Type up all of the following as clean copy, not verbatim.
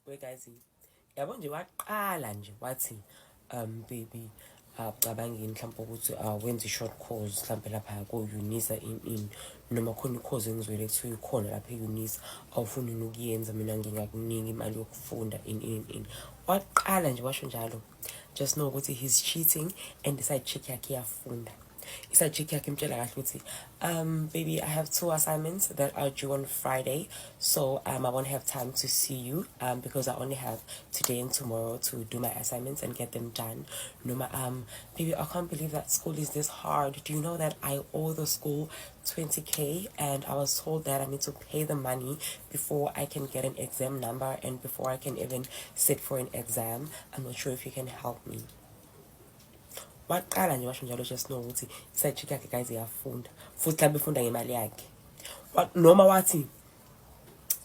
We guys, yabo nje, waqala nje wathi, "Baby, awucabangini mhlawumbe ukuthi wenze i-short course mhlawumbe lapha ko-UNISA in noma khona i-course engizwele kuthiwa ikhona lapha e-UNISA, awufuni ukuyenza? Mina ngingakunika imali yokufunda," in in in. Waqala nje washo njalo, just know ukuthi he's cheating and i-side chick yakhe iyafunda. I-side chick yakhe imtshela kahle ukuthi, "Baby, I have two assignments that are due on Friday, so I won't have time to see you because I only have today and tomorrow to do my assignments and get them done." Noma, "Baby, I can't believe that school is this hard. Do you know that I owe the school 20K and I was told that I need to pay the money before I can get an exam number and before I can even sit for an exam? I'm not sure if you can help me." Waqala nje washo njalo, just know ukuthi i-side chick yakhe, guys, iyafunda futhi mhlawumbe ifunda ngemali yakhe. Noma wathi,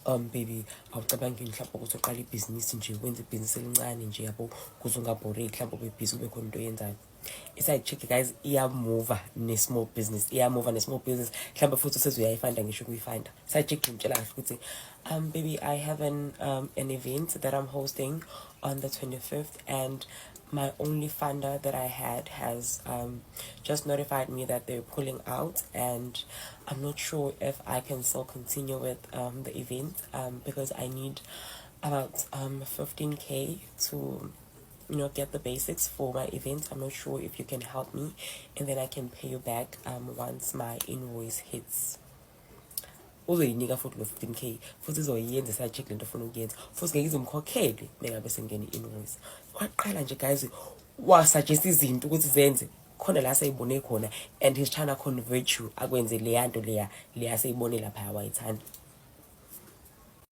"Baby, awucabangi mhlawumbe ukuthi uqale ibhizinisi nje, wenze ibhizinisi elincane nje, yabo, ukuze ungabhoreki, mhlawumbe ube busy, kube khona into oyenzayo?" I-side chick, guys, iyamuva ne-small business, iyamuva ne-small business. Mhlawumbe futhi useze uyayifanda ngisho ukuyifanda. Side chick ngimtshela kahle ukuthi, "Baby, I have an event that I'm hosting on the 25th and my only funder that I had has just notified me that they're pulling out, and I'm not sure if I can still continue with the event because I need about 15K to get the basics for my event. I'm not sure if you can help me, and then I can pay you back once my invoice hits." Uzoyinika futhi lo 15K, futhi izoyenza i-side chick lento ofuna ukuyenza, futhi ngeke izimkhokhele mengabe sengena i-invoice. Waqala nje, guys, wasuggest izinto ukuthi zenze khona la seyibone khona, and he's trying to convert you akwenze leya nto leya seyibone lapha wayithanda.